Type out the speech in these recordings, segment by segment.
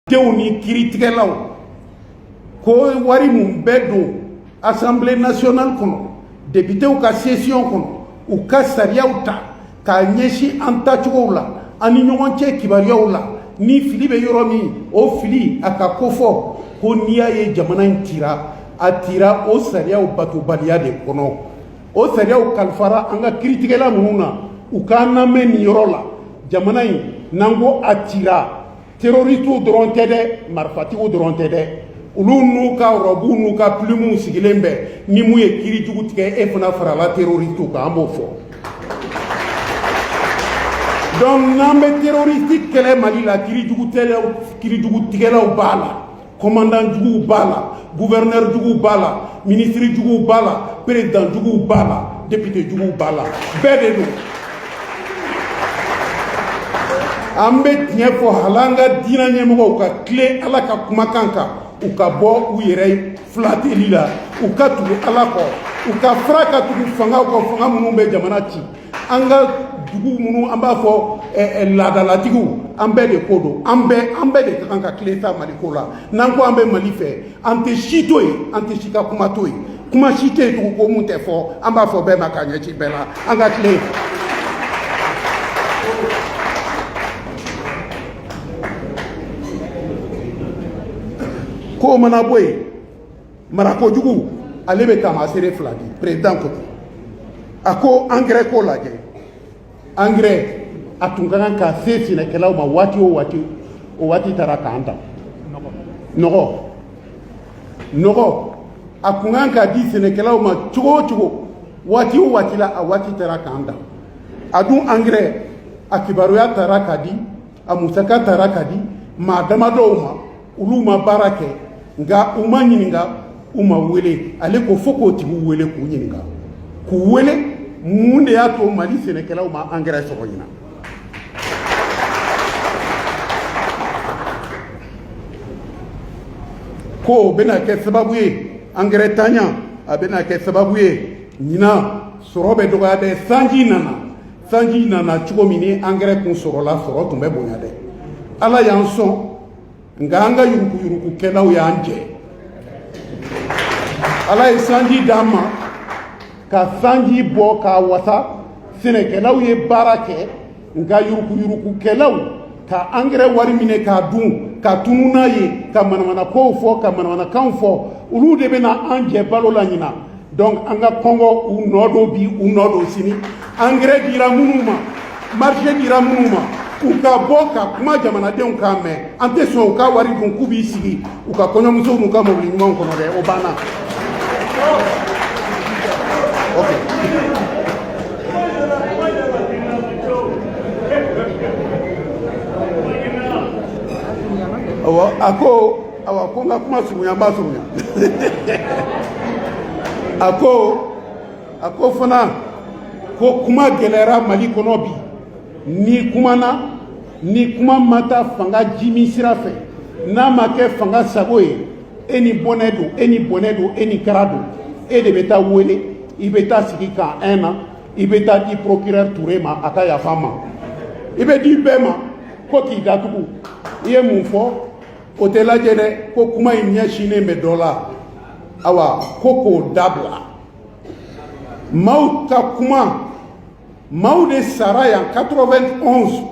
Denw ni kiritigɛlaw ko wari mun bɛ don Assemblée nationale kɔnɔ, députéw ka session kɔnɔ, u ka sariyaw ta k'a ɲɛsin an tacogow la, an ni ɲɔgɔn cɛ kibaruyaw la, ni fili bɛ yɔrɔ min, o fili a ka kofɔ. Ko n'i y'a ye jamana in cira, a cira o sariyaw batobaliya de kɔnɔ. O sariyaw kalifara an ka kiritigɛla minnu na, u k'an lamɛn nin yɔrɔ la. Jamana in, n'an ko a cira, terroristew dɔrɔn tɛ dɛ, marifatigiw dɔrɔn tɛ dɛ, olu n'u ka rɔbuw n'u ka plumew sigilen bɛ. Ni mun ye kiri jugu tigɛ, e fana farala terroristew kan, an b'o fɔ. Donc n'an bɛ terroriste kɛlɛ Mali la, kiri jugu tigɛlaw b'a la, commandant juguw b'a la, gouverneur juguw b'a la, ministre juguw b'a la, président juguw b'a la, député juguw b'a la, bɛɛ de don. An bɛ tiɲɛ fɔ. Hali an ka diinɛ ɲɛmɔgɔw ka tilen Ala ka kumakan kan, u ka bɔ u yɛrɛ filateli la, u ka tugu Ala kɔ, u ka fara ka tugu fangaw kɔ, fanga minnu bɛ jamana ci. An ka dugu minnu an b'a fɔ laadalatigiw, an bɛɛ de ko don. An bɛɛ de ka kan ka tilen ta Mali ko la. N'an ko an bɛ Mali fɛ, an tɛ si to yen, an tɛ si ka kuma to yen. Kuma si tɛ yen tugun ko mun tɛ fɔ. An b'a fɔ bɛɛ ma k'a ɲɛsin bɛɛ la, an ka tilen. K'o mana bɔ yen, marakojugu, ale bɛ taamasere fila di. Président ko ten, a ko engrais ko lajɛ. Engrais, a tun ka kan ka se sɛnɛkɛlaw ma waati o waati, o waati taara k'an dan. Nɔgɔ, a tun kan ka di sɛnɛkɛlaw ma cogo o cogo, waati o waati la, a waati taara k'an dan. A dun engrais, a kibaruya taara ka di, a musaka taara ka di maa damadɔw ma. Olu ma baara kɛ, nka u ma ɲininka, u ma wele. Ale ko fo k'o tigiw wele k'u ɲininka, k'u wele mun de y'a to Mali sɛnɛkɛlaw ma angɛrɛ sɔrɔ ɲinan. Ko o bɛna kɛ sababu ye, angɛrɛ tanya, a bɛna kɛ sababu ye ɲinan sɔrɔ bɛ dɔgɔya dɛ. Sanji nana cogo min, ni angɛrɛ kun sɔrɔla, sɔrɔ tun bɛ bonya dɛ. Ala y'an sɔn, nka an ka yuruguyurugukɛlaw y'an jɛ. Ala ye sanji d'an ma, ka sanji bɔ k'a wasa, sɛnɛkɛlaw ye baara kɛ, nka yuruguyurugukɛlaw ka angɛrɛ wari minɛ k'a dun, ka tunu n'a ye, ka manamanakow fɔ, ka manamanakanw fɔ. Olu de bɛna an jɛ balo la ɲina. Donc an ka kɔngɔ, u nɔ don bi, u nɔ don sini. Angɛrɛ dira minnu ma, marché dira minnu ma, u ka bɔ ka kuma jamanadenw k'a mɛn. An tɛ sɔn u ka wari dun k'u b'i sigi u ka kɔɲɔmusow n'u ka mobili ɲumanw kɔnɔ dɛ. O banna. Ok. Awɔ, a ko awa, ko n ka kuma surunya, n b'a surunya. A ko fana ko kuma gɛlɛyara Mali kɔnɔ bi. Ni kumana, ni kuma ma taa fanga jimi sira fɛ, n'a ma kɛ fanga sago ye, e ni bɔnɛ don, e ni bɔnɛ don, e ni kara don. E de bɛ taa wele, i bɛ taa sigi kan un na, i bɛ taa di procureur Touré ma, a ka yafa ma, i bɛ di bɛɛ ma ko k'i datugu. I ye mun fɔ, o tɛ lajɛ dɛ. Ko kuma in ɲɛsinnen bɛ dɔ la, awa, ko k'o dabila. Maaw ka kuma, maaw de sara yan 91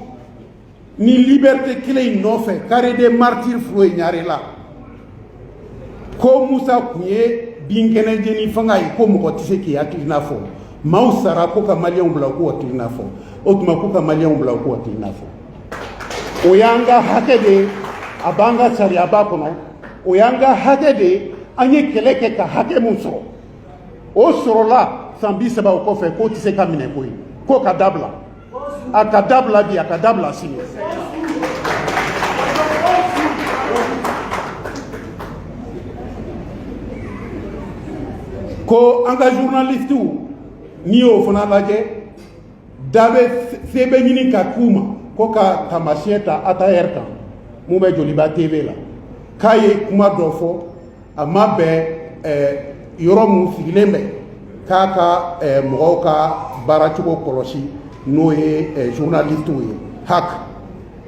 ni liberté kelen in nɔfɛ, carré des martyrs furo ye ɲare la. Ko Musa kun ye binkɛnɛ jeni fanga ye, ko mɔgɔ tɛ se k'i hakilina fɔ. Maaw sara ko ka Maliyɛnw bila k'u hakilina fɔ. O tuma k'u ka Maliyɛnw bila k'u hakilina fɔ, o y'an ka hakɛ de ye, a b'an ka sariyaba kɔnɔ. O y'an ka hakɛ de ye. An ye kɛlɛ kɛ ka hakɛ mun sɔrɔ, o sɔrɔla san 30 o kɔfɛ. K'o tɛ se ka minɛ koyi, k'o ka dabila. A ka dabila bi, a ka dabila sini. Ko an ka journalistew, n'i y'o fana lajɛ, da bɛ se bɛ ɲini ka k'u ma ko ka taamasiyɛn ta ATR kan mun bɛ Joliba TV la, k'a ye kuma dɔ fɔ, a ma bɛn yɔrɔ mun sigilen bɛ k'a ka mɔgɔw ka baaracogo kɔlɔsi, n'o ye journalistew ye, HAC.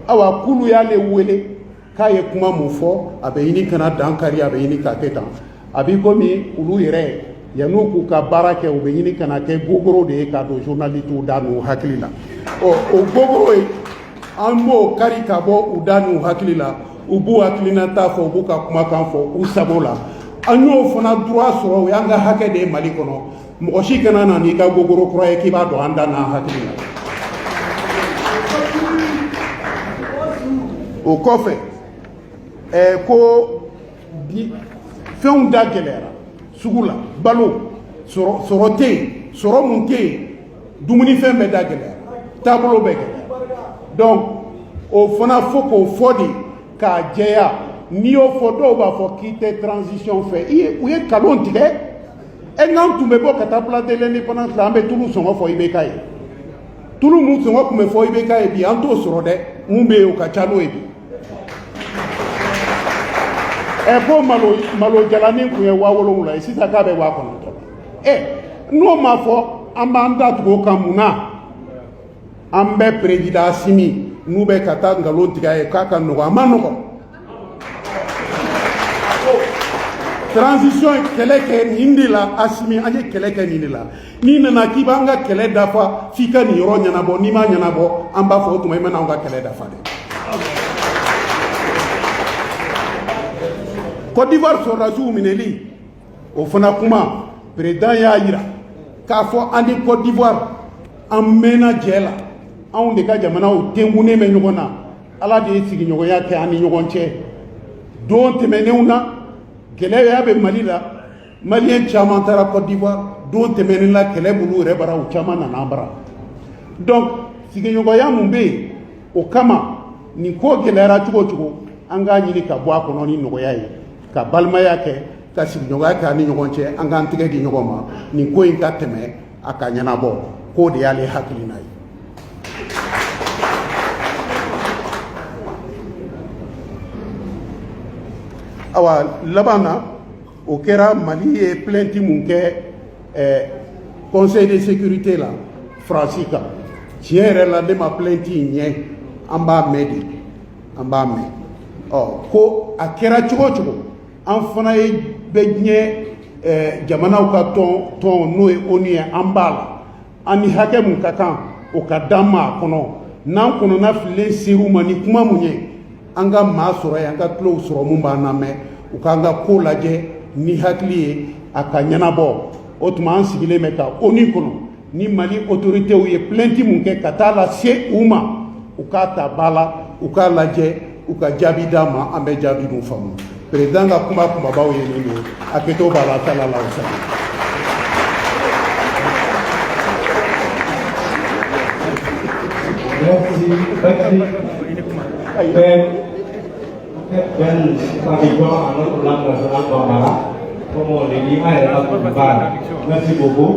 Awa, k'olu y'ale wele. K'a ye kuma mun fɔ, a bɛ ɲini ka na dan kari, a bɛ ɲini k'a kɛ tan. A b'i komi olu yɛrɛ, yan'u k'u ka baara kɛ, u bɛ ɲini ka na kɛ gogoro de ye k'a don journalistew da n'u hakili la. Ɔ, o gogoro ye, an b'o kari ka bɔ u da n'u hakili la. U b'u hakilinata fɔ, u b'u ka kumakan fɔ u sago la. An y'o fana droit sɔrɔ, o y'an ka hakɛ de ye Mali kɔnɔ. Mɔgɔ si kana na n'i ka gogoro kura ye k'i b'a don an da n'an hakili la. O kɔfɛ, ko fɛnw da gɛlɛyara sugu la, balo sɔrɔ tɛ yen, sɔrɔ mun tɛ yen, dumunifɛn bɛɛ da gɛlɛyara, taabolo bɛɛ gɛlɛyara. Donc o fana fo k'o fɔ de k'a jɛya. N'i y'o fɔ, dɔw b'a fɔ k'i tɛ transition fɛ. I ye u ye nkalon tigɛ. Ɛ, n'an tun bɛ bɔ ka taa place de l'Indépendance la, an bɛ tulu sɔngɔ fɔ IBK ye. Tulu mun sɔngɔ tun bɛ fɔ IBK ye, bi an t'o sɔrɔ dɛ. Mun bɛ yen, o ka ca n'o ye bi. Ɛ, ko malo jalanin tun ye 7000 ye, sisan k'a bɛ 9000 la. Ɛ, n'o ma fɔ, an b'an da tugu o kan mun na? An bɛ président Assimi n'u bɛ ka taa nkalon tigɛ a ye k'a ka nɔgɔn, a ma nɔgɔn. Transition ye kɛlɛ kɛ nin de la. Assimi, an ye kɛlɛ kɛ nin de la. N'i nana k'i b'an ka kɛlɛ dafa, f'i ka nin yɔrɔ ɲɛnabɔ. N'i m'a ɲɛnabɔ, an b'a fɔ o tuma i mana anw ka kɛlɛ dafa dɛ. Côte d'Ivoire sɔrɔdasiw minɛli, o fana kuma, président y'a yira k'a fɔ an ni Côte d'Ivoire, an mɛnna jɛ la. Anw de ka jamanaw tenkunnen bɛ ɲɔgɔn na. Ala de ye sigiɲɔgɔnya kɛ an ni ɲɔgɔn cɛ. Don tɛmɛnenw na, gɛlɛya bɛ Mali la, Malien caman taara Côte d'Ivoire. Don tɛmɛnen la, kɛlɛ b'olu yɛrɛ bara, u caman nana an bara. Donc sigiɲɔgɔnya mun bɛ yen, o kama nin ko gɛlɛyara cogo o cogo, an k'a ɲini ka bɔ a kɔnɔ ni nɔgɔya ye, ka balimaya kɛ, ka sigiɲɔgɔnya kɛ an ni ɲɔgɔn cɛ, an k'an tɛgɛ di ɲɔgɔn ma, nin ko in ka tɛmɛ, a ka ɲɛnabɔ. K'o de y'ale hakilina ye. Awa, laban na, o kɛra Mali ye plainte mun kɛ Conseil de sécurité la Faransi kan. Tiɲɛ yɛrɛ la, ne ma plainte in ɲɛ. An b'a mɛn de, an b'a mɛn. Ɔ, ko a kɛra cogo o cogo, an fana ye bɛ diɲɛ jamanaw ka tɔn n'o ye ONU ye, an b'a la. An ni hakɛ mun ka kan, o ka d'an ma a kɔnɔ. N'an kɔnɔna fililen ser'u ma ni kuma mun ye, an ka maa sɔrɔ yen, an ka tulow sɔrɔ mun b'an lamɛn, u k'an ka ko lajɛ ni hakili ye, a ka ɲɛnabɔ. O tuma an sigilen bɛ ka ONU kɔnɔ ni Mali autorités ye plainte mun kɛ ka taa lase u ma, u k'a ta ba la, u k'a lajɛ, u ka jaabi d'an ma, an bɛ jaabi mun faamu. Président ka kuma kumabaw ye nin de ye. A kɛtɔ b'a la, ta la o sa. Merci, merci. Très belle traduction à notre langue nationale bambara. Comme on le dit, merci beaucoup.